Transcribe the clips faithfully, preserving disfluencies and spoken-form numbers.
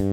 এই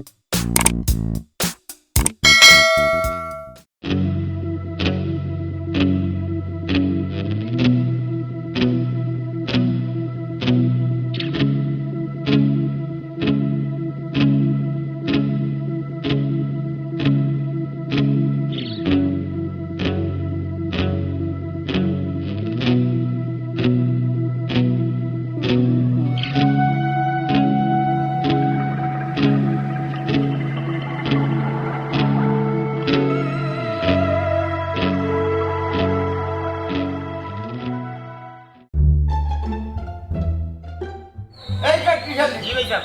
কাকি শালি। জি ভাইসাব।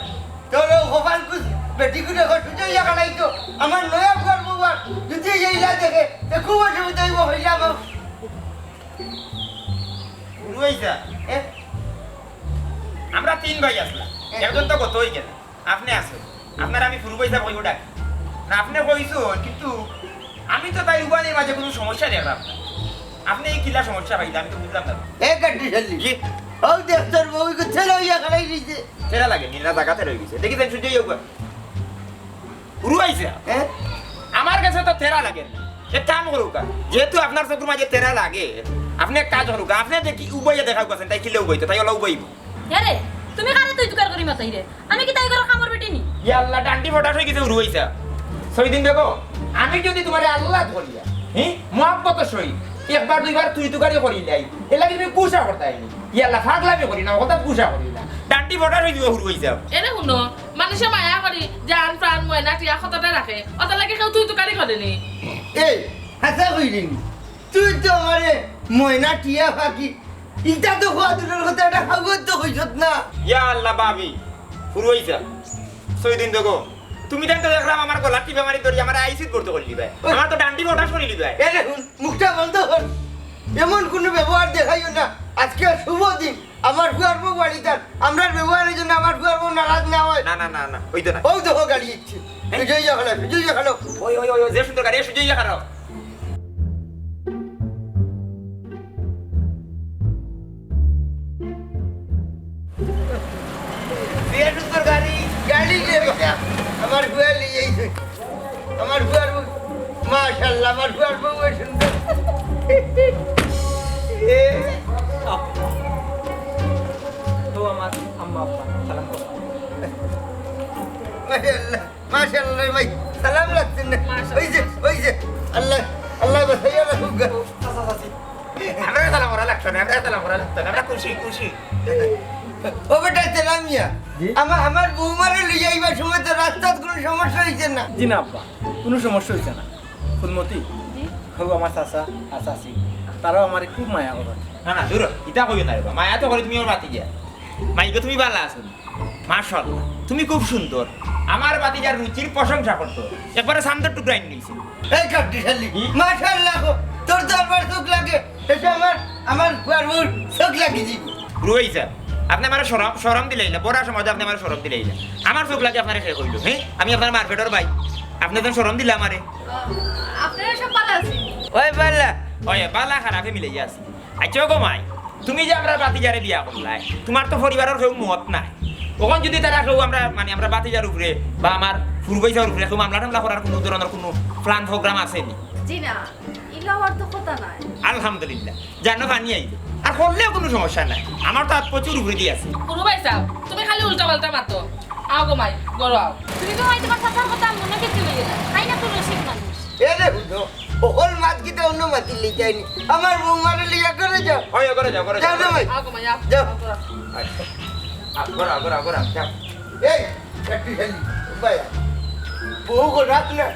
তোর ও গোপাল কুছ বেটি কুলে ঘর সুজে ইয়া খালাই তো। আমার নয়া ঘর বউয়ার যদি এইলা দেখে, তে খুব অসুবিধা অইবো, অইলাম। হুরু ভাইসাব, এ? আমরা তিন ভাই আছলাম। এ? একজন তো গত অই গেলা। আপনে আছইন। আপনারে আমি হুরু ভাইসাব কইয়া ডাকি। না, আপনে কইছইন, কিন্তু আমি তো তাইর উবানির মাঝে কুনু সমস্যা দেখরাম না। আপনে ই কিলা সমস্যা পাইলা, আমি তো বুঝলাম না। এ কাকি শালি। জি। ও দেখ, তোর বউ ইগু তেরা অইয়া খালাই রইছে। তেরা লাগে, নীলা জাগাত রই গেছে। দেখি তাই সুজে ইয়া। হুরু ভাইসাব, হ্যাঁ? আমার গেছে তো তেরা লাগে না। এক কাম করউক্কা, যেহেতু আপনার চকুর মাঝে তেরা লাগে, আপনে এক কাজ করউক্কা, আপনে দেখি উবাইয়া দেখাউক্কা, তাই কিলা উবাইতো, তাই অলা উবাইবো। এরে, তুমি কারে তুই তুকার করি মাতাইরে? আমি কিতা ই ঘরর কামর বেটি নি? ইয়া আল্লাহ, ডান্ডি ফটাস অই গেছে হুরু ভাইসাব। সৈদিন বেগম, আমি যদি তুমারে আল্লাহ ধরিয়া, হি, মহব্বতর সহিত একবার দুইবার তুই তুকারি করিলাই, এরলাগি তুমি গুসা করতায় নি। ইয়া আল্লাহ, পাগলামি করি না, হঠাৎ গুসা করি না। ডান্ডি ফটাস অই গেছে হুরু ভাইসাব। এরে হুনো, মানষে মায়া করি, জান, প্রাণ, ময়না, টিয়া কততা রাখে, অতার লাগি কেউ তুই তুকারি করে নি। এই, হাছা কইরে নি। তুই তো আমারে ময়না টিয়া পাখি, ইতা তো কওয়া দূরর কথা, একটা খাওয়ার তো কইছত না। ইয়া আল্লাহ ভাবি, হুরু ভাইসাব, সৈদিন বেগম, তুমি তাইন তো দেখরাম আমার গলা টিপা মারি ধরি আমারে আইসিউত ভর্তি করিলিবায়। ওই। আমার তো ডান্ডি ফটাস করিলিবায়। এরে হুন, মুখটা বন্ধ কর। এমন কুনু ব্যবহার দেখাইও না। আজকে শুভ দিন, আমার ফুয়ার বউ বাড়িত, আমরার ব্যবহারর জন্য আমার ফুয়ার বউ নারাজ না অয়। না, না, না, না, অইতো না। ও দেখো গাড়ি আইছে। হ্যাঁ? সুজে ইয়া খালো, সুজে ইয়া খালো। ওই, ওই, ওই, ওই, যে সুন্দর গাড়ি, সুজে ইয়া খালো। যে সুন্দর গাড়ি। গাড়ি রে বেটা, আমার ফুয়া লই আইছে। আমার ফুয়ার বউ, মাশাআল্লাহ, আমার ফুয়ার বউ অই সুন্দর। এ। তো আমার আম্মা আব্বা সালাম করো। মাশাআল্লাহ। মাশাআল্লাহ রে ভাই, সালাম লাগছে না। মাশাআল্লাহ। ওই যে, ওই যে, আল্লাহ, আল্লাহ বাঁচাইয়া রাখুক গা। চাচা, চাচি। আমরা সালাম করা লাগতো না, আমরা সালাম করা লাগতো না, আমরা খুশি, খুশি। ও বেটা, সালাম মিয়া। জি? আমা-, আমার বৌমারে লইয়া আইবার সময় তো রাস্তাত কুনু সমস্যা অইছে না? জি না আব্বা, কুনু সমস্যা অইছে না। ফুলমতি, জি? হউ আমার চাচা আর চাচি, তারাও আমারে খুব মায়া করইন। না, না, দূর, ইতা কইও না রে বা। মায়া তো করি তুমি আমার ভাতিজা। মাইগো, তুমি ভালা আছো নি? মাশাআল্লাহ, তুমি খুব সুন্দর। আমার ভাতিজার রুচির প্রশংসা করতো। একবারে চান্দর টুকরা আইন নিছে। এই কাট্টি শালি, হুম? মাশাআল্লাহ গো, তোর তো আবার চোখ লাগে। এটা আমার, আমার ফুয়ার বউর চোখ লাগি দিব। রুই স্যার, আপনে আমারে শরম, শরম দিলাইলা, বড় সমাজে আপনে আমারে শরম দিলাইলা। আমার চোখ লাগি আপনারে কে কইলো, হ্যাঁ? আমি আপনার মারপেটর ভাই। আপনে যেন শরম দিলা আমারে। আপনারা সব ভালা আছেন? ওই ভালা। ওই ভালা খারাপে মিলাইয়া আছি। আচ্ছা গো মাই, তুমি যে আমরার ভাতিজারে বিয়া করলায়, তুমার তো পরিবারর কেউ মত নাই। অখন যদি তারা কেউ আমরা, মানে, আমরার ভাতিজার উপরে বা আমার ফুরু ভাইসাবর উপরে কেউ মামলা টামলা করার কুনু ধরনর কুনু plan program আছে নি? জি না, ইলা অওয়ার তো কথা নাই। আলহামদুলিল্লাহ, জানো পানি আইলো। আর করলেও কুনু সমস্যা নাই, আমার তো আত প্রচুর উপরেদি আছে। ফুরু ভাইসাব, তুমি খালি উল্টা পাল্টা মাতো। আও গো মাই, ঘরো আও। তুমি তো মাই তুমার চাচার কথা মনো কিচ্ছু লইও না, তাই না তো রসিক মানুষ। এ রে হুনো, হকল মাত কিতা অন্য মাতির লই যায়নি। আমার বৌমারে লইয়া ঘরো যাও। ওই, ঘরো যাও, ঘরো যাও। যাও রে ভাই। আও গো মাই, আও। যাও। আও, ঘরো আও। আচ্ছা। আও, ঘরো আও, ঘরো আও, ঘরো আও, যাও। এই, একটু হেলি, ভাই। বউ গো রাত না,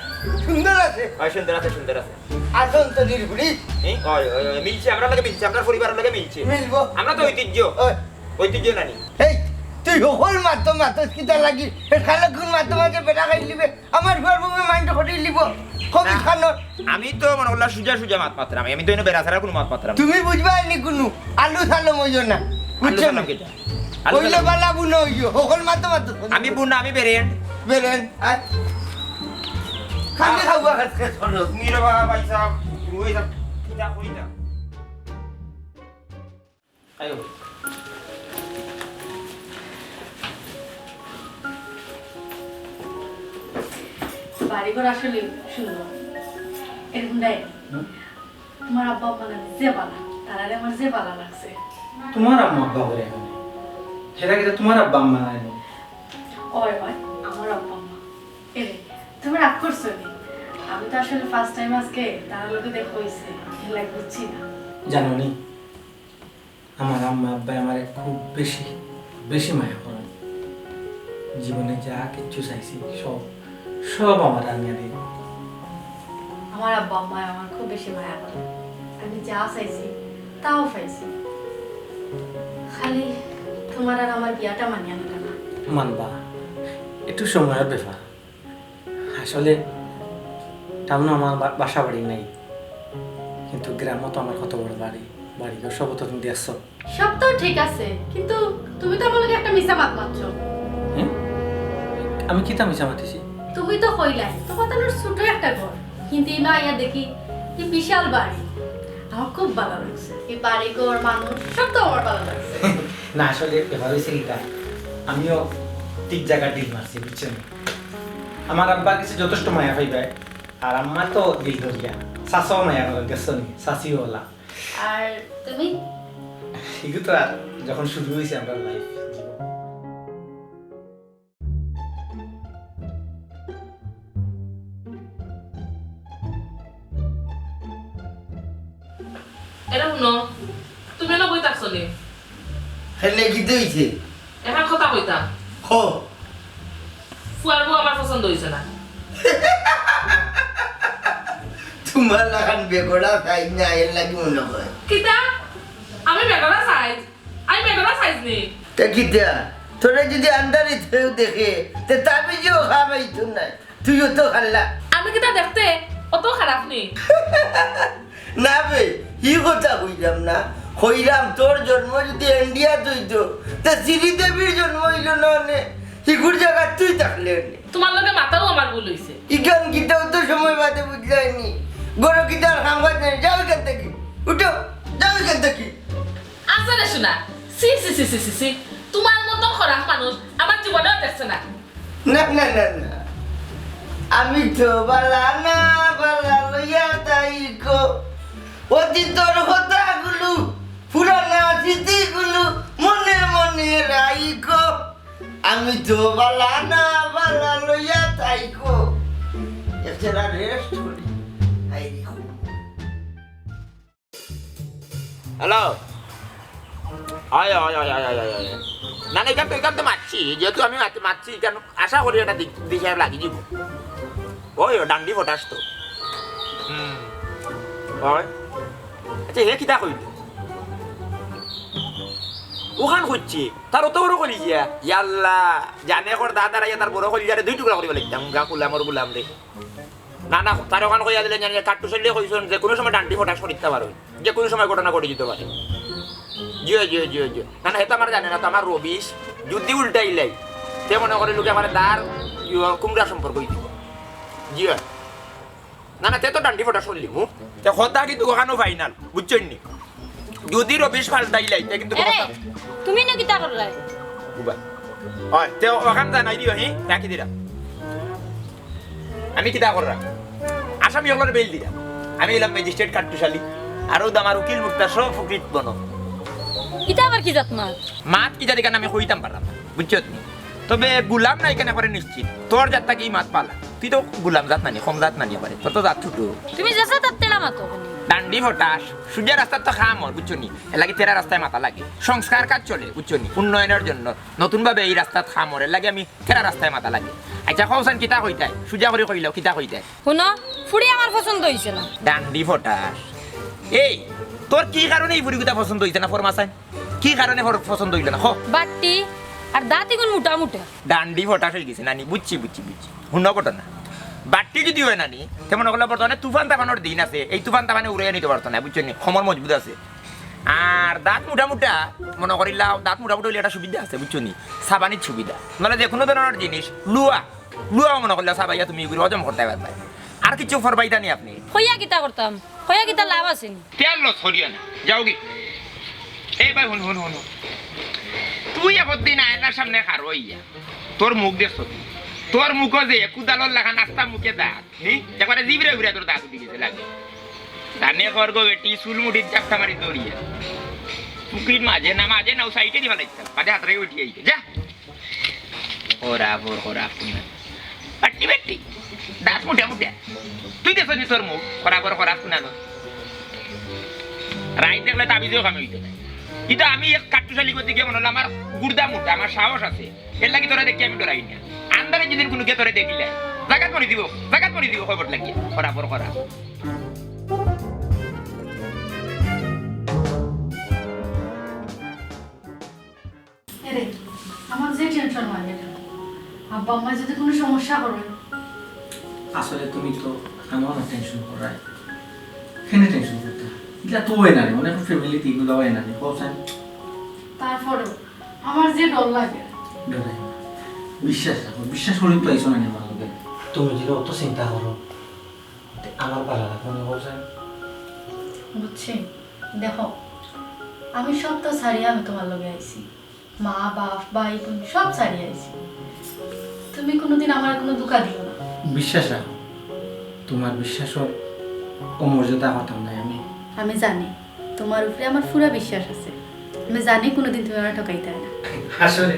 সুন্দর আছে। ওই, সুন্দর আছে, সুন্দর আছে। আসন তো নির্ভুলি। এই, ওই, ওই, ওই, মিলছে, আমরার লগে মিলছে, আমরার পরিবারর লগে মিলছে। মিলবো। আমরা তো ঐতিহ্য। ওই। ঐতিহ্য নানি। এই, তুই হকল মাতো মাতস কিতা লাগি? এ শালা কুন মাতো মাঝে বেটা খাইলিবে? আমার ফুয়ার বউয়ে mind করিলিবো। কবি না, খানো। আমি তো মনে করলাম সুজা সুজা মাত মাতরাম। আমি তো এনে বেড়া ছাড়া কুনু মাত মাতরাম। তুমি বুঝবায় নি কুনু। আলু সালম অইও না। আলু বুঝছো সালম নি? কিতা? আলু অইলে সালম। বালা বুনো অইও। হকল মাতো মাতো। আমি বুনা, আমি বেরেন। বেরেন। আয়। খালি খাওয়া খাস খাস করো। তুমি রে বাবা, ভাইসাব, তুমি ওই সব কিতা কইতা? আয়ো। বাড়িঘর আসলে সুন্দর। এরকম দেয়। হুম? তোমার আব্বা আম্মা না যে বালা, তারারে আমার যে বালা লাগছে। তোমার আম্মা আব্বা বলে এখন? হেরা কিতা তোমার আব্বা আম্মা নায় নি? ওই, ওই, আমার আব্বা আম্মা। এরে, তুমি রাগ করছো নি? আমি তো আসলে ফার্স্ট টাইম আজকে তারার লগে দেখা হইছে, এর লাগি বুঝছি না। জানো নি, আমার আম্মা আব্বায় আমারে খুব বেশি, বেশি মায়া করইন। জীবনে যা কিচ্ছু চাইছি, সব, সব আমারে আনিয়া দিন। আমার আব্বা আম্মায় আমার খুব বেশি মায়া করইন। আমি যা চাইছি, তাও পাইছি। খালি তোমার আর আমার বিয়াটা মানিয়া নিল না। মানবা, একটু সময়র ব্যাপার। আসলে টাউনো আমার বা-, বাসা বাড়ি নাই, কিন্তু গ্রামো তো আমার কত বড় বাড়ি, বাড়িঘর সব তো তুমি দেখছো। সব তো ঠিক আছে, কিন্তু তুমি তো আমার লগে একটা মিছা মাত মাতছো। হুম? আমি কিতা মিছা মাতিছি? তুমি তো কইলায়, তো কত ছোট একটা ঘর, কিন্তু ইনো আইয়া দেখি কি বিশাল বাড়ি। আমার খুব ভালা লাগছে। এই বাড়িঘর, মানুষ, সব তো আমার ভালা লাগছে। না, আসলে ব্যাপার হইছে কিতা, আমিও ঠিক জাগাত ডিল মারছি, বুঝছো নি? আমার আব্বার কাছে যথেষ্ট মায়া পাইবায়, আর আম্মা তো দিল দরিয়া, চাচাও মায়া করে, দেখছো নি, চাচিও ওলা। আর তুমি? এগু তো আর যখন শুরু হইছে আমরার লাইফ, জীবন। এরে হুনো, তুমি না বই থাকছো নি? হেলে কিতা অইছে? এখন কথা কইতাম। কও। ফুয়ার বউ আমার পছন্দ হইছে না। তোমার লাখান বেগড়া চাইজ না, এর লাগি মনে হয়। কিতা? আমি বেগড়া চাইজ? আমি বেগড়া চাইজ নি? তে কিতা? তোরে যদি আন্দারি কেউ দেখে, তে তাবিজও খাবাইতো না। তুইও তো খাল্লা। আমি কিতা দেখতে অত খারাপ নি? না বে, ই কথা কইরাম না। কইরাম তোর জন্ম যদি ইন্ডিয়াত অইতো, তে শ্রীদেবীর জন্ম অইলো না অনে, হিগুর জাগাত তুই থাকলে অনে। তোমার লগে মাতাও আমার ভুল হইছে। ইখান কিতাও তো সময় বাদে বুঝলায়নি। গরো কিতার কাম কাজ নাই, যাও এখান থাকি। উঠো, যাও এখান থাকি। আচ্ছা রে শোনা, সি, সি, সি, সি, সি, সি। তোমার মতো খারাপ মানুষ আমার জীবনেও দেখছে না। না, না, না, না। আমি তো বালা না, বালা লইয়া তাইকো। অতীতর কথাগুলো, পুরানা স্মৃতিগুলো মনে মনে রাইকো। আমি তো বালা না, বালা লইয়া তাইকো। এছাড়া রেস্ট করি। আই রে। হ্যালো। অয়, অয়, অয়। না, না, ইখান তো, ইখান তো মাতছি, যেহেতু আমি মাত-, মাতছি, ইখান আশা করি একটা দি-, দিশা লাগি যিবো। অয়, ডান্ডি ফটাস তো। হুম। অয়। আচ্ছা, হে কিতা কইল? অখান কইছে, তার অত বড় কলিজা। ইয়াল্লা, জানে কর দাদা রাইয়া তার বড় কলিজারে দুই টুকরা করি ফালাইতাম, গা গুলামর গুলাম রে। না, না, তার অখান কইয়া দিলে জানি, কাট্টু শৈলে কইছইন, যে কোনো সময় ডান্ডি ফটাস করিতা পারো, যে কোনো সময় ঘটনা ঘটি যিতো পারে। জিও, জিও, জিও, জিও। না, না, হে তো আমার জানে না, তো আমার রবিশ, যদি উল্টাইলাই, তে মনে করে লোকে আমার দার, ইয়ো, কুমড়া সম্পর্ক হইতে। জিও। না, না, তে তো ডান্ডি ফটাস করলি, হু? তে কথা কিন্তু অখানো ফাইনাল, বুঝছইন নি? যদি রবিশ পাল্টাইলাই, তে কিন্তু এরে, কথা তুমি না কিতা করলাই? বুবা। অয়, তে অখান জানাই দিও, হি? রাখি দিলাম। আমি কিতা করলাম? আসামি অকলরে বেইল দিলাম। আমি অইলাম ম্যাজিস্ট্রেট কাট্টুশালী। আর অউ আমার উকিল মুক্তার সব ফকিত বনো। ইটা আবার কি জাত মাত? মাত কি জাত ইখান আমি কইতাম পারলাম না, বুঝছো তুমি? তবে গুলাম না ইখান একবারে নিশ্চিত। তোর জাত থাকি ই মাত পালা। তুই তো গুলাম জাত নানি, কম জাত নানি আবার। তোর তো জাত ছোট। তুমি যেসা তার তেড়া মাতো। ডান্ডি ফটাস, সুজা রাস্তাত তো কাম অর, বুঝছো নি? এর লাগি তেড়া রাস্তায় মাতা লাগে। সংস্কার কাজ চলে, বুঝছো নি? উন্নয়নের জন্য। নতুন ভাবে ই রাস্তাত কাম অর, এর লাগি আমি তেড়া রাস্তায় মাতা লাগে। আচ্ছা, কওছাইন কিতা কইতায়? সুজা করি কইলাও, কিতা কইতায়? হুনো, ফুড়ি আমার পছন্দ অইছে না। ডান্ডি ফটাস। এই, তোর কি কারণে ই ফুড়িগুতা পছন্দ অইছে না, ফরমাছাইন? কি কারণে ফর-, পছন্দ অইলো না, ক? বাট্টি, আর দাঁত ইগুন মুটা মুটা। ডান্ডি ফটাস অইগেছে, নানি, বুঝছি, বুঝছি, বুঝছি। হুনো ঘটনা। বাট্টি যদি অয় নানি, তে মনো করলাও বর্তমানে তুফান তাফানর দিন আছে, এই তুফান তাফানে উড়াইয়া নিতো পারতো না, বুঝছো নি? কমর মজবুত আছে। আর দাঁত মুটা মুটা, মনো করিলাও, দাঁত মুটা মুটা অইলে একটা সুবিধা আছে, বুঝছো নি? চাবানিত সুবিধা। নাইলে যে কোনো ধরনর জিনিস, লুয়া, লুয়াও মনো করিলাও চাবাইয়া তুমি ইগুরে হজম করতায় পারবায়। আর কিচ্ছু ফরমাইতা নি আপনে? কইয়া কিতা করতাম? কইয়া কিতা লাভ আছে নি? তেল লস করিও না, যাওগি। এ ভাই, হুন, হুন, হুন, হুন। তুই একদিন আয়নার সামনে খাড়ো অইয়া তোর মুখ দেখছস নি? তোর মুখো যে কুদালর লাখান আস্তা মুখে দাঁত, হুম? একবারে জিবরে ঘুরে তোর দাঁত উঠি গেছে লাগে। তানে করগো বেটি চুল মুঠিত জাপটা মারি দৌড়িয়া। পুকুরির মাঝে না, মাঝে না, ও সাইডে দিবা লাগতাম। মাঝে হাতরে উঠি আইছে। যা। খরাপ ওর খরাপ কুনা। পাট্টি বেটি। দাঁত মুঠা মুঠা। তুই দেখছ নি তোর মুখ? খরাপ ওর খরাপ কুনা তো। রাইত দেখলে তাবিজেও কাম অইতো না। কিন্তু আমি এক কাট্টুশালি করতে গিয়ে মনে হলো আমার গুর্দা মোটা, আমার সাহস আছে। এর লাগি তোরা দেখি আমি ডরাই না। আন্দারে যেদিন কোনো গিয়ে তোরে দেখিলে, জাগাত মরি দিব, জাগাত মরি দিব, খবর লাগিয়া। খরাপ ওর খরাপ। এরে, আমার যে টেনশন লাগে না। আব্বা আম্মা যদি কোনো সমস্যা করে। আসলে তুমি তো আমার না টেনশন করায়। কেনে টেনশন করতা? এটা তো হয় না রে, অনেক ফ্যামিলিতে এগুলো হয় না রে, কও চাই। তারপরেও আমার যে ডর লাগে। ডরাই না। বিশ্বাস রাখো, বিশ্বাস করি তো আইসো না রে আমার লগে। তুমি যদি অত চিন্তা করো, তে আমার ভালো লাগবে না, কও চাই। বুঝছি। দেখো, আমি সব তো ছাড়িয়া আমি তোমার লগে আইছি। মা, বাপ, ভাই, বোন সব ছাড়িয়া আইছি। তুমি কোনোদিন আমার কোনো ধোঁকা দিও না। বিশ্বাস রাখো, তোমার বিশ্বাসর অমর্যাদা করতাম না আমি। আমি জানি, তোমার উপরে আমার পুরা বিশ্বাস আছে। আমি জানি কোনোদিন তুমি আমারে ঠকাইতায় না। আসলে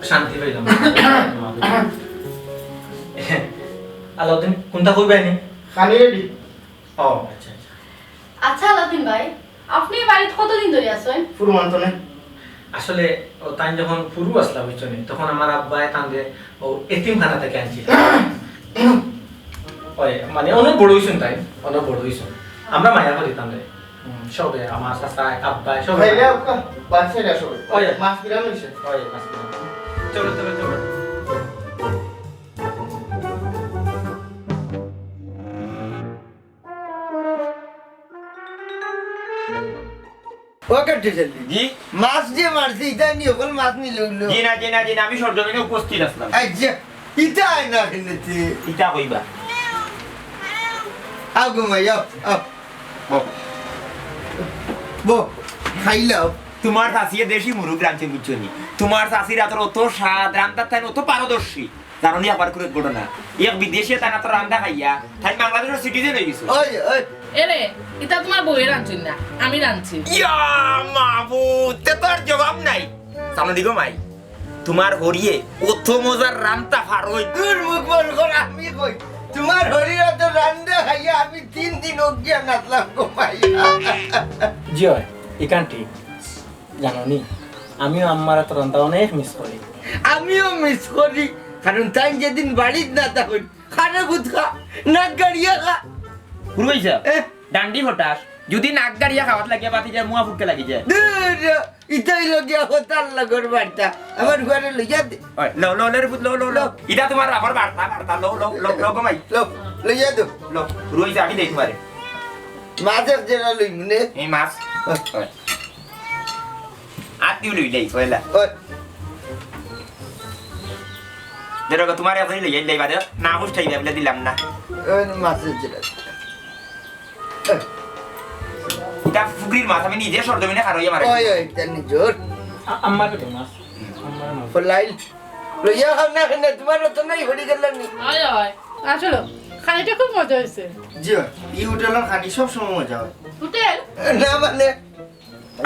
শান্তি পাইলাম না। আলাউদ্দিন, কোনটা কইবে নি? খানি রেডি। ও, আচ্ছা, আচ্ছা। আচ্ছা আলাউদ্দিন ভাই, আপনি এই বাড়িত কতদিন ধরি আছেন? ফুরুয়ান তো নাই। আসলে ও তাই যখন ফুরু আসলা, বুঝছো নি, তখন আমার আব্বায় তানরে ও এতিমখানা থেকে আনছিল। ওই, মানে, অনেক বড় হইছইন তাই, অনেক বড় হইছইন। আমরা মায়া করি তানরে। হুম, সবে, আমার চাচা, আব্বায়, সবে। ভাইরা, ওকা, বাচ্চারা সবে। ওই। মাছ কিরাম হইছে? ওই, মাছ কিরাম। চলো, চলো, চলো। ও কাটতে চাইলি? জি? মাছ যে মারছি, ইটা নি অকল মাছ নি লইল। জি না, জি না, জি না, আমি সরজমিনে উপস্থিত আসলাম। আচ্ছা, ইটা আয় না ফেলেছে। ইটা কইবা। আও ঘুমাই, আও, আও। বউ। বউ, খাইলাও। তোমার চাচিয়ে দেশি মুরগ রাঁধছে, বুঝছো নি? তোমার চাচির হাতর অত স্বাদ, রান্দার তাই অত পারদর্শী। জানো নি আবার করে ঘটনা? এক বিদেশে তাই না তো রান্দা খাইয়া, তাই বাংলাদেশের সিটিজেন হয়ে গেছে। ওই, ওই। এরে, ইটা তোমার বউয়ে রাঁধছইন না, আমি রাঁধছি। ইয়া মাবুদ, তে তো আর জবাব নাই। জানো নি গো মাই, তোমার হরিয়ে অত মজার রান্তা পারইন। দূর মুখ বন্ধ কর, আমি কই। তোমার হরিয়ে তো রান্দা খাইয়া আমি তিন দিন অজ্ঞান আছলাম গো মাই। জি অয়, ইখান ঠিক। জানো নি, আমিও আম্মার হাতর রান্দা অনেক মিস করি। আমিও মিস করি, কারণ তাইন যেদিন বাড়িত না থাকইন, খারে খুদ খা, নাক গাড়িয়া খা। হুরু ভাইসাব, এ? ডান্ডি ফটাস, যদি নাক গাড়িয়া খাওয়াত লাগিয়া বাতি যায়, মুয়া ফুটকে লাগি যায়। দূর, ইতাই লগিয়া হতার লগর বার্তা। আমার ঘরে লইয়া দে। ওই, লও, লও, লও রে পুত, লও, লও, লও। ইটা তোমার আবার বার্তা, বার্তা, লও, লও, লও, লও গো মাই। লও, লইয়া দে। লও, হুরু ভাইসাব, আমি দেই তোমারে। মাছ এক জেলা লইমু নে। এই মাছ। ওই। ওই। আত দিও লইলাই, পয়লা। ওই। ধরো গো, তোমার এখন লইয়া দিলাই বাদে, না হুস খাইবে, বলে দিলাম না। ওই মাছের যেটা। ইটা ফুকরির মাছ, আমি নিজে সরজমিনে খারইয়া মারে। ওই, ওই, ইটা নিজর। আ-, আমার পেটে মাছ। আমার মাছ। ফলাইল। লইয়া খাও না, কেনে? তোমার তো নাই, হরি গেল নি। হয়, হয়। আসলে, খানিটা খুব মজা হয়েছে। জি, এই হোটেলের খানি সব সময় মজা হয়। হোটেল? না, মানে,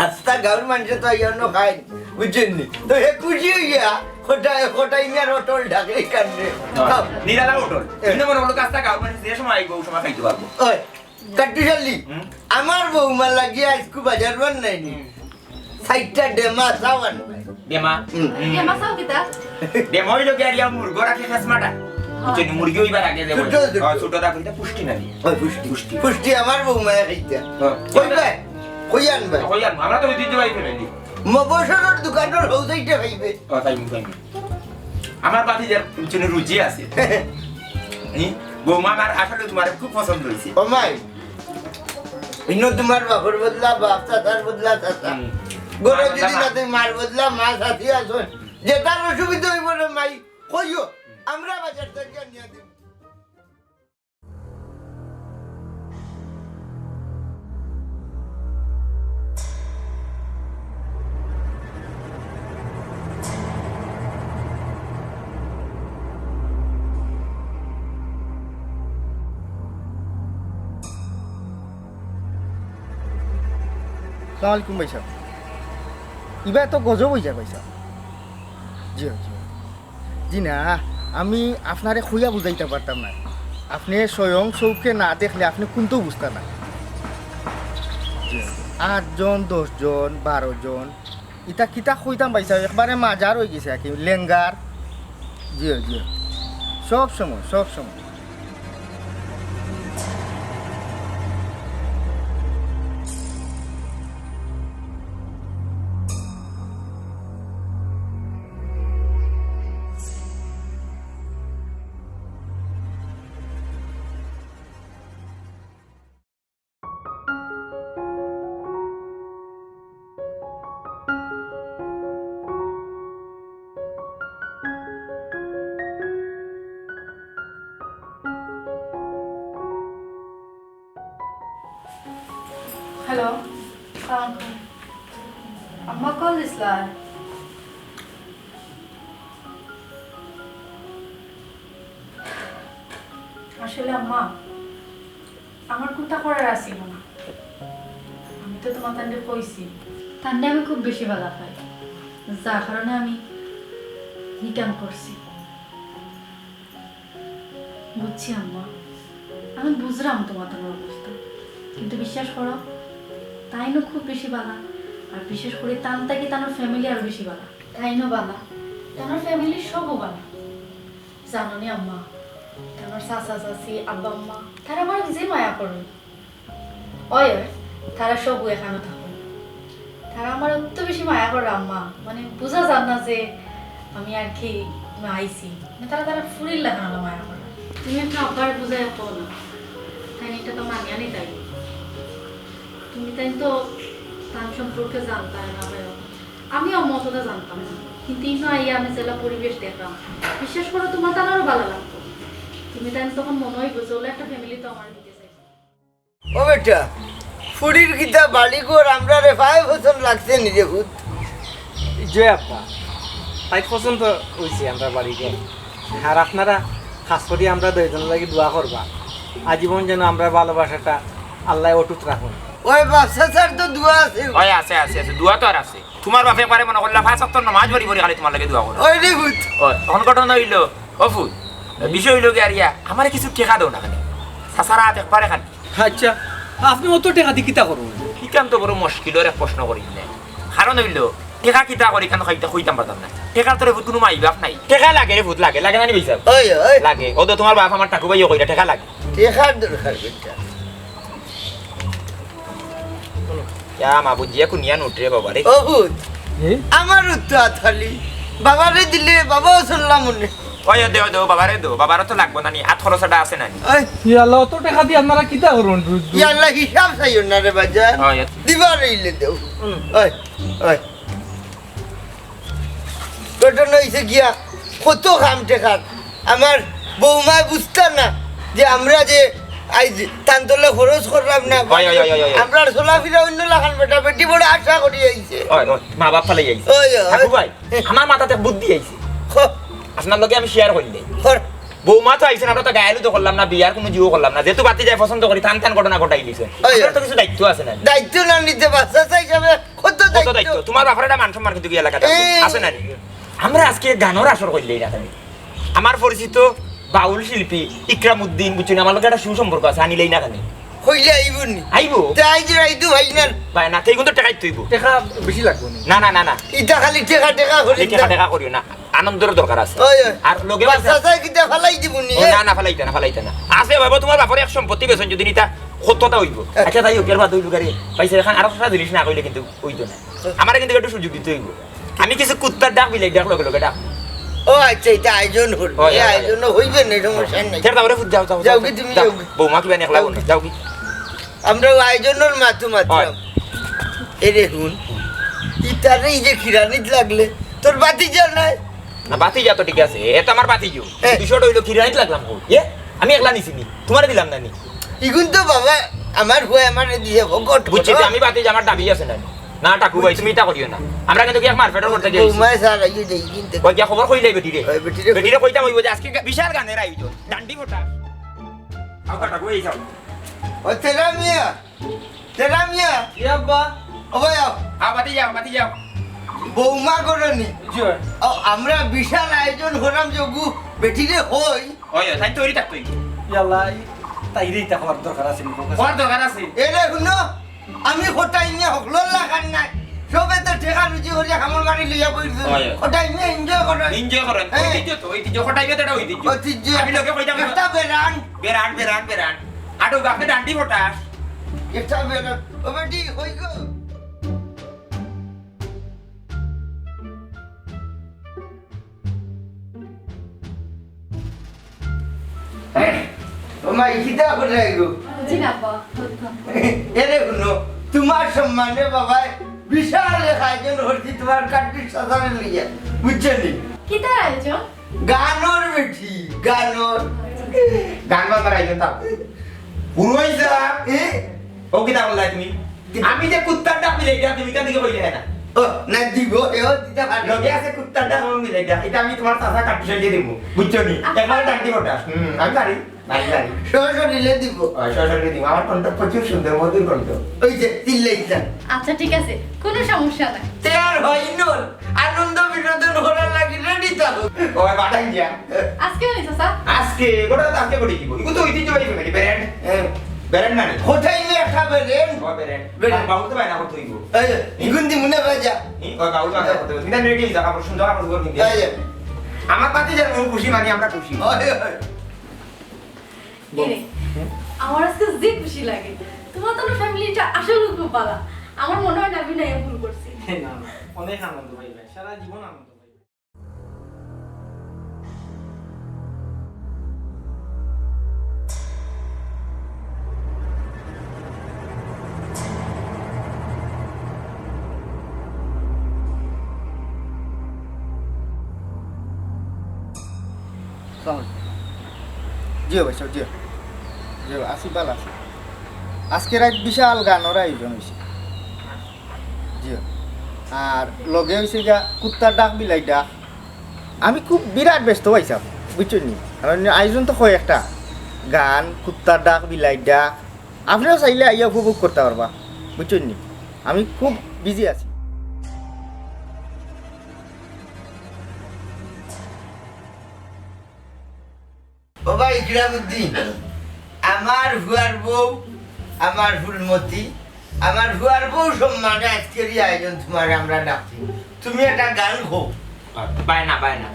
আস্তা গাঁওর মানুষে তো আইয়া অন্য খায়, বুঝছেন নি? তো হে খুশি হইয়া, খোটা, খোটা ইনার হোটেল ঢাকে কান্দে। খাও। নিরালা হোটেল। এ। কিন্তু মনে হলো আস্তা গাঁওর মানুষ যে সময় আইবো, ওই সময় খাইতে পারবো। ওই, কাট্টুশালী, হুম? আমার বৌমা লাগিয়া আইজকু বাজার বান নাই নি। হুম। সাইটটা ডেমা চাও আন ভাই। ডেমা? হুম। ডেমা চাও কিতা? ডেমা হইলো কি আর ইয়া মুরগো রাখে খাস মাটা। বুঝছেন, মুরগি হইবার আগে যে ছোট, বলে। ছোট। হ্যাঁ, ছোট রাখো, এটা পুষ্টি না নিয়ে। ওই পুষ্টি। পুষ্টি। পুষ্টি আমার বৌমায় খাইতা। হ্যাঁ। কই ভাই? কই আন ভাই? কই আন? আমরা তো ঐতিহ্যবাহী ফ্যামিলি। মবসরর দোকানর হৌজাইটা খাইবে। ও, তাই, তাই। আমার বাতি যার পিছনে রুচি আছে। হুম? বৌমা আমার আসলে তোমার খুব পছন্দ হয়েছে। ও মাই, ইনো তোমার বাপর বদলা বাপ, চাচার বদলা চাচা। হুম। গরু যদি না তুমি মার বদলা মা চাচি আছো, যেটার অসুবিধা হইব না মাই, কইও, আমরা বাজার থেকে নিয়ে দিব। আসসালামু আলাইকুম ভাইসাব। ইবা তো গজব অইযায় ভাইসাব। জি, জি। জি না, আমি আপনারে কইয়া বুঝাইতাম পারতাম না। আপনে স্বয়ং চউখে না দেখলে আপনে কুন্তাউ বুঝতা না। জি। আট জন, দশ জন, বারো জন, ইতা কিতা কইতাম ভাইসাব, একবারে মাজার অইগেছে আর কি, লেঙ্গার। জি, জি। সব সময়, সব সময়। হ্যালো। আম্মা কল দিছলা? আসলে আম্মা, আমার কুন্তা করার আছিল না। আমি তো তুমার তানরে কইছি। তানরে আমি খুব বেশি বালা পাই, যার কারণে আমি নিকাম করছি। বুঝছি আম্মা, আমি বুঝরাম তুমার তানর অবস্থা, কিন্তু বিশ্বাস করো, তাইনও খুব বেশি বালা, আর বিশেষ করি তান থাকি তানর ফ্যামিলি আরো বেশি বালা। তাইনও বালা, তানর ফ্যামিলির সবও বালা। জানো নি আম্মা, তানর চাচা চাচি, আব্বা আম্মা, তারা আমার যে মায়া করইন। ওই, ওই, তারা সবও এখানো থাকইন। তারা আমার অত বেশি মায়া করে আম্মা, মানে বুঝা যায় না যে আমি আর কি আইছি। মানে তারা, তারা ফুরির লাখান আমার মায়া করে। তুমি একটু আব্বারে বুঝাইয়া কও না, তাইন ইটা তো মানিয়া নিতা। তুমি তাইন তো তান সম্পর্কে জানতায় না ভাই। আমিও আম্মা অতটা জানতাম না, কিন্তু ইনো আইয়া আমি যেলা পরিবেশ দেখলাম, বিশ্বাস করো তুমার তান আরো বালা লাগতো। তুমি তাইন তখন মনো অইবো যে অলা একটা ফ্যামিলি তো আমার দিতে চাই। ও বেটা, ফুরির কিতা বাড়ি ঘর আমরারে পায় পছন্দ লাগছে নি রে পুত? জি আব্বা, তাইর পছন্দ অইছে আমরার বাড়ি ঘর। আর আপনারা খাছ করি আমরা দুইজনর লাগি দোয়া করবা, আজীবন যেন আমরার ভালোবাসাটা আল্লায় অটুট রাখইন। ওই বাপ চাচার তো দোয়া আছে। ওই আছে, আছে, আছে, দোয়া তো আর আছে। তুমার বাপে একবারে মনো করলা পাঁচ ওয়াক্ত নমাজ পড়ি পড়ি খালি তুমার লাগি দোয়া করে। ওই রে পুত। ওই, অখন ঘটনা অইলো, ও পুত, বিষয় অইলো গিয়া আর ইয়া, আমারে কিছু টেকা দেও না খালি। চাচার আত একবারে খালি। আচ্ছা, আপনে অত টেকা দি কিতা করইন? ইখান তো বড় মুশকিলর এক প্রশ্ন করিলে। কারণ অইলো, টেকা কিতা করি ইখান কইতাম পারতাম না। টেকার তো রে পুত কুনু মাই বাপ নাই। টেকা লাগে রে পুত, লাগে, লাগে না নি ভাইসাব? ওই, ওই। লাগে। ও তো তুমার বাপ আমার টাকু ভাইও কইরা টেকা লাগে। টেকার দরকার বেটা। ইয়া মা বুঝিয়া কুনিয়া নোট রে বাবা রে। ও পুত, এ? আমার উত্তর আত খালি। বাবারে দিলে বাবাও চললাম মনে। ওই দে, ওই দে, বাবারে দে, বাবারও তো লাগবো না নি, আত খরচ এটা আছে না নি? ওই। ইয়া আল্লাহ, অত টেকা দি আপনারা কিতা করইন রুজ রুজ? ইয়া আল্লাহ, হিসাব চাইও না রে বাজান। ওই। দিবার অইলে দেও। হুম। ওই, ওই। ঘটনা অইছে গিয়া, কত কাম টেকার। আমার বৌমায় বুঝতা না যে আমরা যে আইজ তান তলে খরচ করলাম না। ওই, ওই, ওই, ওই, ওই। আমরার চলাফিরা অইন্য লাখান বেটা, বেটি বড় আশা করি আইছে। ওই, ওই, মা বাপ ফালাই আইছে। ওই, ওই। ঠাকু ভাই, আমার মাথাত এক বুদ্ধি আইছে। হ। আপনার লগে আমি শেয়ার করিলাই। কর। বৌমা তো আইছইন, আমরা তো গায়ে হলুদও করলাম না, বিয়ার কুনু জিও করলাম না, যেহেতু ভাতিজায় পছন্দ করি, তান তান ঘটনা ঘটাই দিছে। ওই, আমরা তো ওই। কিছু দায়িত্ব আছে না? দায়িত্ব না নিতে বাপ চাচা হিসাবে কত কত দায়িত্ব? দায়িত্ব? তুমার বাপর একটা মান সম্মান কিন্তু গিয়া লেখা থাকবো। এই। আছে না নি? আমরা আজকে গানর আসর করিলাই না কেনে? আমার পরিচিত বাউল শিল্পী ইকরামউদ্দিন, বুঝছইন, আমার লগে একটা সুসম্পর্ক আছে, আনিলাই না কেনে? কইলে আইবো নি? আইবো। তে আইজ রাইতো ভাই না। ভাই না, কেউ কিন্তু টেকাই তুইবো। টেকা বেশি লাগবো নি? না, না, না, না। ইটা খালি টেকা, টেকা করি এই টেকা, না। টেকা করিও না। আনন্দর দরকার আছে। ওই, ওই। আর লগে বাপ চাচায় কিতা ফালাই দিবো নি, ও, এ? না, না, ফালাইতা না, ফালাইতা না। আছে বাবা, তুমার বাপর এক সম্পত্তি বেচইন যদি নিতা, কতটা অইবো? হ্যাঁ। আচ্ছা, তাই হোক, এর বাদ অইবো গাড়ি। ভাই, স্যার, এখন আরো সারা জিনিস না কইলে কিন্তু অইতো না। আমারে কিন্তু একটু সুযোগ দিতে অইবো। আমি কিছু কুত্তার ডাক, বিলাই ডাক, লগে লগে ডাক। ও আচ্ছা, ইটা আয়োজন করবো। ওই, এই ওই, ওই। আয়োজন অইবে না, সমস্যা নাই। ফের যাও রে, যাও, যাও, যাও যাও, কি তুমি যাও। যাও? বৌমা কিবা নিয়ে খেলাবো না, যাও কি? আমরা আয়োজনর মাতু মাতলাম। ওই। এ রে হুন, ইতারে এই যে খিরানিত লাগলে, তোর ভাতিজা নাই? না, ভাতিজা তো ঠিক আছে, এ তো আমার ভাতিজা। এ। বিষয়টা অইলো খিরানিত লাগলাম কই? এ? আমি একলা নিছি নি, তুমারে দিলাম না নি? ইগুন তো বাবা, আমার পুয়ায় আমারে দিছে, ফকট বুঝছি, করো। তে আমি ভাতিজা, আমার দাবি আছে না নি? না, টাকু ভাই, তুমি ইটা করিও না। আমরা কিন্তু গিয়া মারপেটও করতে যাইছি। বৌমায় স্যার, আইও যাই কিন্তু। ওই গিয়া খবর কইলাই বেটিরে। ওই বেটিরে বেটিরে কইতাম অইবো যে আজকে বিশাল গানের আয়োজন, ডান্ডি ফোটা। আও, টাকু ভাই, যাও। ও, তেরা মিয়া, তেরা মিয়া। জি আব্বা। ও ভাই, আও। আও, বাতি যাও, বাতি যাও। বৌমা করনি? জি অয়। ও, আমরা বিশাল আয়োজন করাম যগু, বেটিরে কই? ওই, ওই, তাই তৈরি থাকতই। ইয়াল্লা, ই-, তাইরে ইতা কওয়ার দরকার আছে নি, কও? কওয়ার দরকার আছে। এরে হুনো, আমি কটাই মিয়া হকলর লাখান নায়। সবে তো টেকা রুজি করিয়া কামর বাড়ি লইয়া বইছে। অয়, অয়। কটাই মিয়া enjoy করো। Enjoy করো। হ্যাঁ। ঐতিহ্য তো, ঐতিহ্য। কটাই মিয়া তো এটা ঐতিহ্য। ঐতিহ্য। আমি লগে কইতাম না। একটা বেরান। বেরান, বেরান, বেরান। আটো বাপে ডান্ডি ফটাস। একটা বেরান। ও বেটি, কই গো? ও মাই, কিতা করে আইলো? জি না, আব্বা। এরে হুনো, তোমার সম্মানে বাবায় বিশাল এক আয়োজন করছি তোমার কাটির সাজানো লইয়া, বুঝছো নি? কিতার আয়োজন? গানর বেটি, গানর। গান বাজনার আয়োজন তা। পুরোই যা। এ? ও কিতা বললাই তুমি? আমি যে কুত্তার ডাক মিলে এটা তুমি কেন দিকে কইলে না? ও, না দিব, এও দিতে পারে। লগে আছে কুত্তার ডাক এবং মিলে এটা। এটা আমি তোমার চাচা কাটিশন দিয়ে দিব। বুঝছো নি? আচ্ছা। একবার ডাক দিব ওটা। হুম, আমি পারি। পারি, পারি। সরাসরি লে দিব। ও, সরাসরি দিব। আমার কণ্ঠ প্রচুর সুন্দর, মধুর কণ্ঠ। ওই যে, চিল্লাইতাম। আচ্ছা, ঠিক আছে। কোনো সমস্যা নাই। তে আর হয় নল। আনন্দ বিনোদন করার লাগি রেডি থাকো। ও, বাটাই দিয়া। আজকে হইছে, স্যার? আজকে, গোটা তো আজকে করে দিব। এগুলো তো ঐতিহ্যবাহী ফ্যামিলি, ব্র্যান্ড। হ্যাঁ। ব্র্যান্ড না নি? হোটেল নিয়ে একটা ব্র্যান্ড। ও, ব্র্যান্ড। ব্র্যান্ড। বাবু তো বায়না করতে হইব। এই যে, ইগুন দি মনে বাজা। ই, ও, বাবু তো বায়না করতে হইব। তুমি রেডি হয়ে যাও, কাপড় সুন্দর কাপড় চোপড় কিনতে। এই যে। আমার পাতি যার মন খুশি মানে আমরা খুশি। ওই, ওই। কিরে, আমার আজকে যে খুশি লাগে। তোমার তো ফ্যামিলিটা আসলে খুব ভালো। আমার মনে হয় না আমি না ভুল করছি। না, না, অনেক আনন্দ পাইবে, সারা জীবন আনন্দ পাইবে। আসসালামু আলাইকুম। জি ভাই সাহেব, জি। জি, আছি, ভালো আছি। আজকে রাইত বিশাল গানর আয়োজন হইছে। জি। আর লগে হইছে গিয়া কুত্তার ডাক, বিলাই ডাক। আমি খুব বিরাট ব্যস্ত ভাই সাহেব, বুঝছইন নি? কারণ আয়োজন তো হয় একটা, গান, কুত্তার ডাক, বিলাই ডাক। আপনেও চাইলে আইয়া উপভোগ করতা পারবা, বুঝছইন নি? আমি খুব বিজি আছি। ও ভাই ইকরামউদ্দিন, আমার ফুয়ার বউ, আমার ফুলমতি, আমার ফুয়ার বউ সম্মানে আজকের এই আয়োজন তোমারে আমরা ডাকছি। তুমি একটা গান কও। বায় না, বায় না।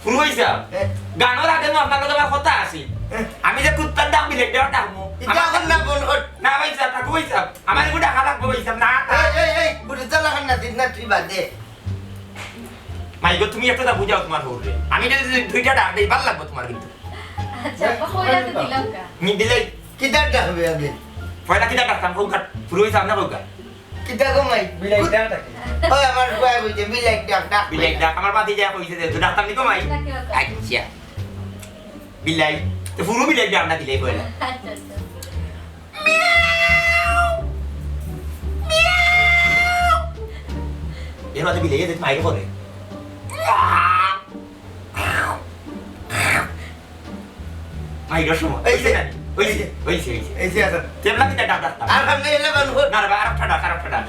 ফুরু ভাই সাহেব, হ্যাঁ। গানর আগে নু আপনার লগে আমার কথা আছে। হ্যাঁ। আমি যে কুত্তার ডাক বিলাই ডাক ডাকমু। ইটা আমার এখন না বল হট। না ভাই সাহেব, থাকো ভাই সাহেব। আমার এগু ডাকা লাগবো ভাই সাহেব। না, না। এই, এই, এই, বুড়ি চালা খান না, দিন না, তুই বাদে। মাই গো, তুমি একটা বুঝাও তোমার বউরে। আমি যদি দুইটা ডাক দেই, ভালো লাগবো তোমার কিন্তু। আচ্ছা, আব্বা, কইলা তো দিলাম কা। নি দিলে কিতা ডাক হবে আগে? পয়লা কিতা ডাকতাম, কউক্কা, ফুরু ভাই সাহেব না কউক্কা। কিতা গো মাই? বিলাই ডাক ডাকি। ও, আমার ফুয়ায় কইছে, বিলাই ডাক, ডাক। বিলাই ডাক, আমার বাতি যা কইছে যে, তো ডাকতাম নি গো মাই? ডাকি, ডাকি। আচ্ছা। বিলাই, তো ফুরু বিলাই ডাক না দিলে পয়লা। আচ্ছা, আচ্ছা। মিয়াও, মিয়াও। এর মাঝে বিলাই যেতে মাইর করে। মাইরর সময়। এই যে। অইছে না? অইছে, অইছে, অইছে। এই যে আছে। তেমলা কিতা ডাক ডাকতাম? আর সামনে এলে বানু। না রে বা, আরেকটা ডাক, আরেকটা ডাক।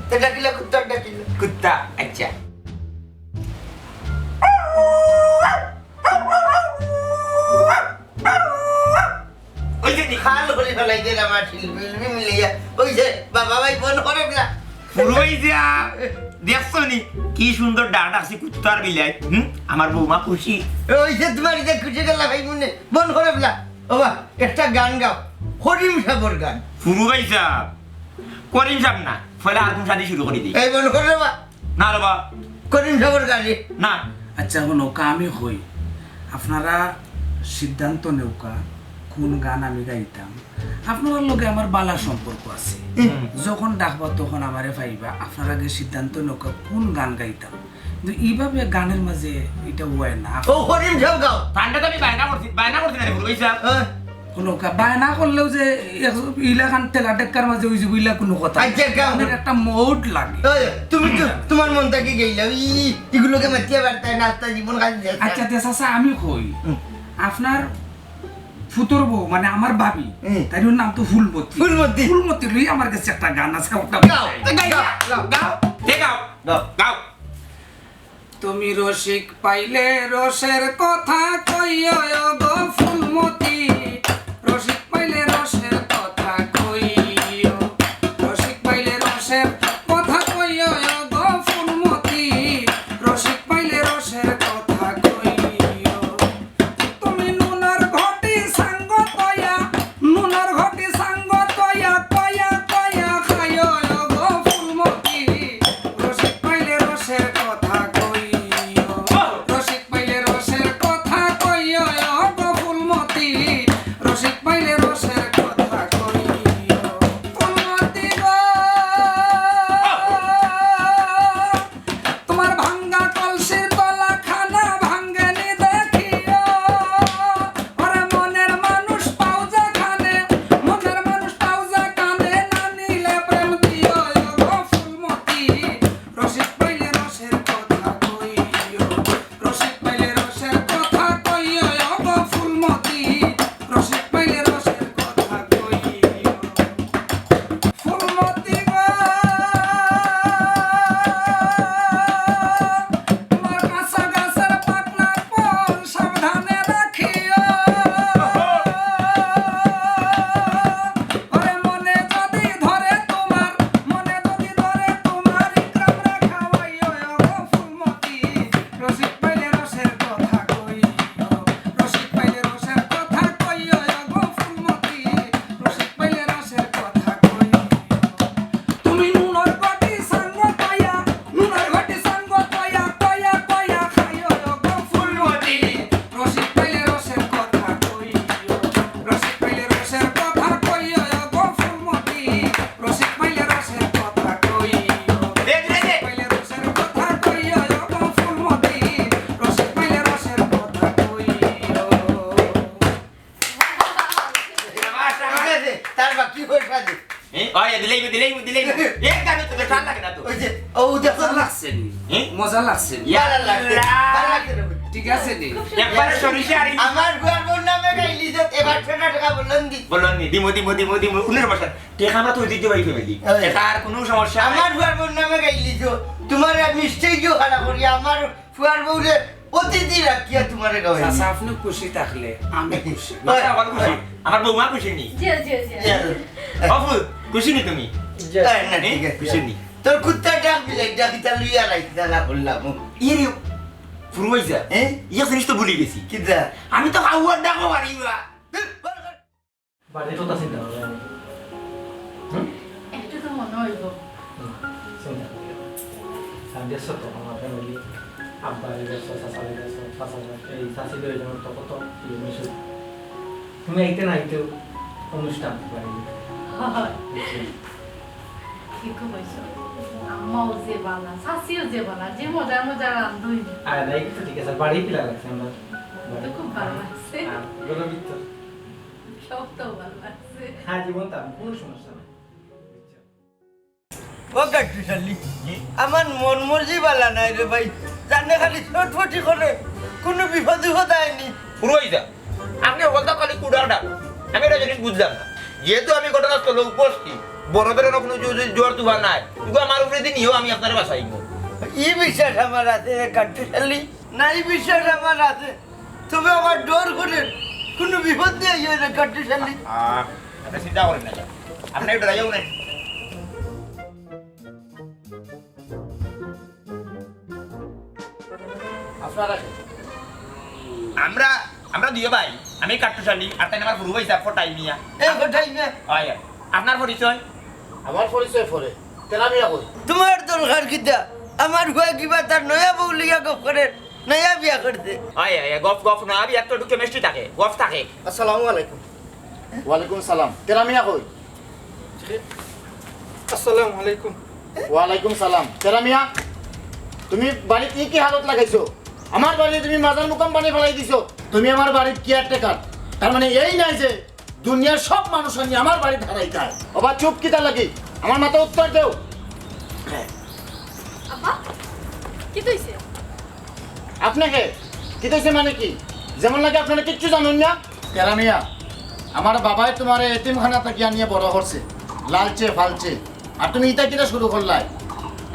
তে ডাকিলা কুত্তা, ডাকিলা। কুত্তা, আচ্ছা। অইছে নি? খাল করি ফেলাই দিলাম আর শিল্পী মিলিয়া। অইছে, বাবা ভাই বন্ধ করে দিলা। ফুরু ভাই যা, দেখছো নি? কি সুন্দর ডাক ডাকছি কুত্তার বিলাই। হুম? আমার বৌমা খুশি। অইছে তোমার ইটা খুশি গেলা ভাই মনে। বন্ধ করে দিলা। বাবা, একটা গান গাও। করিম সাবর গান। ফুরু ভাই সাহেব, করিম সাব না। পয়লা আর কোন শাদি শুরু করি দিই। এই বন্ধ করে দেবা। না রে বা। করিম সাবর গান রে। না। আচ্ছা, হুনউক্কা, আমি কই, আপনারা সিদ্ধান্ত নেউক্কা, কোন গান আমি গাইতাম। আপনারার লগে আমার বালা সম্পর্ক আছে। হুম। যখন ডাকবা, তখন আমারে পাইবা। আপনারা আগে সিদ্ধান্ত নেউক্কা, কোন গান গাইতাম। কিন্তু এইভাবে গানর মাঝে ইটা অয় না। ও, করিম সাব গাও। গানটা তো আমি বায়না করছি, বায়না করছি না রে, ফুরু ভাই সাহেব। হ্যাঁ। হুনউক্কা, বায়না করলেও যে এক-, ইলাখান ঠেলা ঠেক্কার মাঝে অইযিবো, ইলা কুনু কথা। আচ্ছা, গাও। গানর একটা mood লাগে। ওই, তুমি তো তোমার মন থাকি গাইলা, ই, ইগুলোকে মাতিয়া পারতায় না, আস্তা জীবন কাল দিয়া। আচ্ছা, তে চাচা, আমি কই, হুম। আপনার ফুতর বউ, মানে আমার ভাবি, হুম। তাইর নাম তো ফুলমতি। ফুলমতি। ফুলমতি লই আমার গেছে একটা গান আছে, ওটা গাও, গাও, গাও, গাও। গাও। গাও। তুমি রসিক পাইলে রসের কথা কইও গো ফুলমতি, রসিক পাইলে রসের কথা কইও, রসিক পাইলে রসের কথা কইও গো ফুলমতি, রসিক পাইলে রসের কথা কইও। তুমি নুনর ঘটি সাঙ্গ তয়া, নুনর ঘটি সাঙ্গ তয়া, তয়া, তয়া খাইও গো ফুলমতি। রসিক পাইলে রসের কথা কইও, রসিক পাইলে রসের কথা কইও গো ফুলমতি। রসিক পাইলে রসের কথা কইও। ফুলমতি গো, তোমার ভাঙ্গা কলসির তলা খানা ভাঙ্গেনি দেখিও। ওরে মনের মানুষ পাও যেখানে, মনের মানুষ পাও যেখানে, না নিলে প্রেম দিও গো ফুলমতি। রসিক পাইলে রসের কথা কইও, রসিক পাইলে রসের কথা কইও গো ফুলমতি। রসিক পাইলে রসের কথা কইও। ফুলমতি গো, তোমার কাঁচা গাছের পাকনা ফল সাবধানে রাখিও। ওরে মনে যদি ধরে তোমার, মনে যদি ধরে তোমার, ইকরামরে খাওয়াইও গো ফুলমতি। রসিক পাইলে রসের কথা কইও, রসিক পাইলে রসের কথা কইও গো ফুলমতি। রসিক পাইলে রসের কথা কইও। তুমি নুনর ঘটি সাঙ্গ তয়া, নুনর ঘটি সাঙ্গ তয়া, তয়া, তয়া খাইও গো ফুলমতি। রসিক পাইলে রসের কথা কইও, রসিক পাইলে রসের কথা কইও গো ফুলমতি। রসিক পাইলে রসের কথা কইও, রসিক পাইলে রসের কথা কইও গো ফুলমতি। রসিক পাইলে রসের কথা কইও। তার বাকি পয়সা দে। হ্যাঁ? ওই, দিলেই, দিলেই, দিলেই। এক গানে তো বেশ ভালো লাগে না তো। ওই যে, ও, দেখো মজা না। লাগছে নি? হ্যাঁ? মজা লাগছে নি? ইয়াল্লা। ভালো লাগছে রে। ঠিক আছে নি? একবারে সরিষা আর আমার ফুয়ার বউর নামে গাইলি যে, এবার টেকা বললেন দি। বললেন নি, দিমু, দিমু, দিমু, দিমু, উনিশ বছর। টেকা আমরা তো দিতে পারি family। ওই। টেকা আর কোনো সমস্যা নাই। আমার ফুয়ার বউর নামে গাইলি যে, তোমার আর মিষ্টি কেউ খারাপ করি, আমার ফুয়ার বউরে অতিথি রাখিয়া তোমারে খাওয়াই। চাচা, আপনি খুশি থাকলে আমি খুশি। না, আমার খুশি। আমার বৌমা খুশি নি? জি, জি, জি। জি। অফু, খুশি নি তুমি? জি। এই না, ঠিক আছে। খুশি নি? তোর কুত্তা ডাক দিলে, ডাকিতা লইয়া রাখতে না বললাম। ইয়ে রে, ফুরু ভাইজা, হ্যাঁ? ইয়ে জিনিস তো ভুলি গেছি। কিতা? আমি তো খাওয়ার ডাকও পারি বা। বাড়ির কথা চিন্তা করবে আমি। হুম? একটু তো মনে হইব। হুম, চিন্তা করি না। আমি ব্যস্ত তো, আমার family, আব্বা ব্যস্ত, চাচা ব্যস্ত, চাচা ব্যস্ত, এই চাচি দুইজনের তো কত ইয়ে মিশু। তুমি আইতে না আইতেও অনুষ্ঠান বাড়ি। হয়। বুঝছি। ঠিক কইছো। আম্মাও যে বালা, চাচিও যে বালা, যে মজার মজার রান্ধুই। আরে না, এই তো ঠিক আছে, বাড়ি কিলা লাগছে আমরা? তো খুব ভালো লাগছে। হ্যাঁ, গরবিত তো। সব তো ভালো লাগছে। হ্যাঁ, জীবন তো আমি কোনো সমস্যা নাই। ও কাট্টুশালী, আমার মন মর্জি বালা নাই রে ভাই, জানে খালি ছটফটি করে, কোনো বিপদ বিপদ আয়নি। ফুরু ভাইজা, আপনি হকলতা খালি কুড়াল ডাক, আমি একটা জিনিস বুঝলাম না। যেহেতু আমি ঘটনাস্থলে উপস্থিত, বড় ধরনের কোনো জো-, জো-, জোয়ার তুফান নাই, কিন্তু আমার উপরে দিন ইয়েও আমি আপনারে বাঁচাইব। এই বিশ্বাস আমার আছে রে কাট্টুশালী, না এই বিশ্বাস আমার আছে। তবে আমার ডর করে কোনো বিপদ দিয়ে ইয়ে রে কাট্টুশালী। আহ, আপনি চিন্তা করেন না, আপনি একটু রাজাও নেন। আপনারা কে? আমরা, আমরা দুই ভাই, আমি কাট্টুশালী, আর তাই আমার ফুরু ভাইজা ফটাই মিয়া। এ ফটাই মিয়া। হয়, আপনার পরিচয়? আমার পরিচয় পরে, তেরা মিয়া কই? তোমার দরকার কিতা? আমার ফুয়া কিবা তার নয়া বউ লিয়া গপ করে, নয়া বিয়া করছে। আয়, আয়, আয়, গফ, গফ না, আর একটু, একটু chemistry থাকে, গফ থাকে। আসসালামু আলাইকুম। ওয়ালাইকুম সালাম। তেরা মিয়া কই? আসসালামু আলাইকুম। ওয়ালাইকুম সালাম। তেরা মিয়া, তুমি বাড়িত কি কি হালত লাগাইছো? আমার বাড়িত তুমি মাজার মুকাম বানাই ফেলাই দিছো। তুমি আমার বাড়ির caretaker। তার মানে এই নাই যে দুনিয়ার সব মানুষ আনি আমার বাড়িত হারাইতায়। ওবা চুপ কিতা লাগি? আমার মাতো উত্তর দেও। আব্বা, কিতা অইছে? আপনাকে? কিতা অইছে মানে কি? যেমন লাগে আপনারা কিচ্ছু জানেন না। তেরা মিয়া, আমার বাবায় তুমারে এতিমখানা থাকি আনিয়া বড় করছে, লালচে ফালচে। আর তুমি ইতা কিতা শুরু করলায়?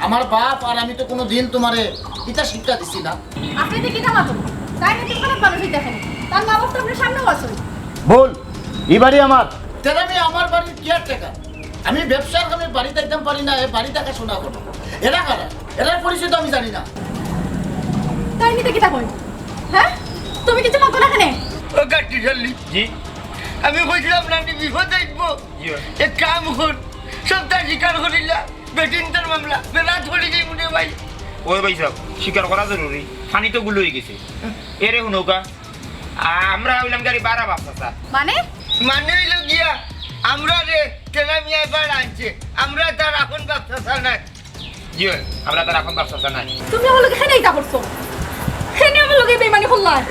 আমার বাপ আর আমি তো কুনুদিন তুমারে ইতা শিক্ষা দিছি না। আপনে তো কিতা মাতইন? তাইন এতিমখানাত মানুষ অইতা কেনে? তার মা বাপ তো আপনার সামনেও আছে। ভুল, ই বাড়ি আমার। তেরা মিয়া আমার বাড়ির caretaker। আমি ব্যবসার কামে বাড়িত আইতাম পারি না, এ বাড়ি দেখাশোনা করো। এরা কারা? এরার পরিচয় তো আমি জানি না। তাইন ইতা কিতা কইন? হ্যাঁ? তুমি কিচ্ছু মাতো না কেনে? ও গাট্টি শালি। জি। আমি কইছিলাম না নি বিপদ আইবো। জি ভাই। এক কাম কর, সবতা স্বীকার করিলা, বেটিন্তর মামলা, বেলা ধরি যাইমু রে ভাই। ওই ভাই সাহেব, স্বীকার করা জরুরি, পানি তো গুলো অই গেছে। এরে হুনউক্কা, আমরা অইলাম গাড়ি বারা বাপ চাচা। মানে? মানে অইলো গিয়া, আমরারে তেরা মিয়ায় বারা আনছে, আমরা তার আপন বাপ চাচা নায়। জি অয়, আমরা তার আপন বাপ চাচা নায়। তুমি আমার লগে কেনে ইতা করছো? কেনে আমার লগে বেইমানি করলায়?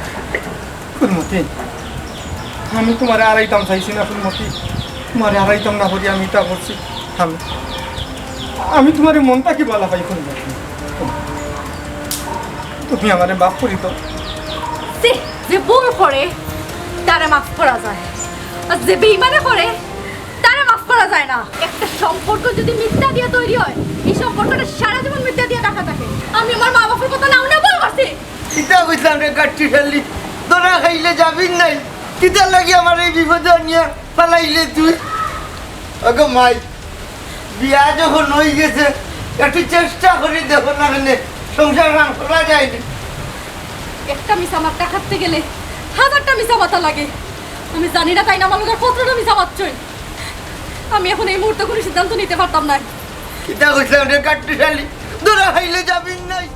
ফুলমতি, আমি তুমারে আড়াইতাম চাইছি না ফুলমতি, তুমারে আড়াইতাম না করি আমি ইতা করছি। আমি, আমি তুমারে মন থাকি ভালা পাই ফুলমতি, তুমি আমারে মাফ করি দেও। ছি, যে ভুল করে তারে মাফ করা যায়, আর যে বেইমানি করে তারে মাফ করা যায় না। একটা সম্পর্ক যদি মিথ্যা দিয়া তৈরি হয়, এই সম্পর্কটা সারা জীবন মিথ্যা দিয়া ঢাকা থাকে। আমি আমার মা বাপর কথা না হুনিয়া ভুল করছি। কিতা কইছিলাম রে গাট্টি শালি, ধরা খাইলে যাবির নাই, কিতার লাগি আমারে এই বিপদো আনিয়া ফালাইলে তুই? ওগো মাই, বিয়া যখন অই গেছে, একটু চেষ্টা করি দেখো না কেনে, সংসার রান করা যায়নি। একটা মিছা মাত ঢাকাইতে গেলে হাজারটা মিছা মাতা লাগে। আমি জানি না তাইন আমার লগে কতটা মিছা মাতছইন। আমি এখন এই মুহূর্তে কুনু সিদ্ধান্ত নিতে পারতাম নায়। কিতা কইছিলাম রে গাট্টি শালি, ধরা খাইলে যাবির নাই।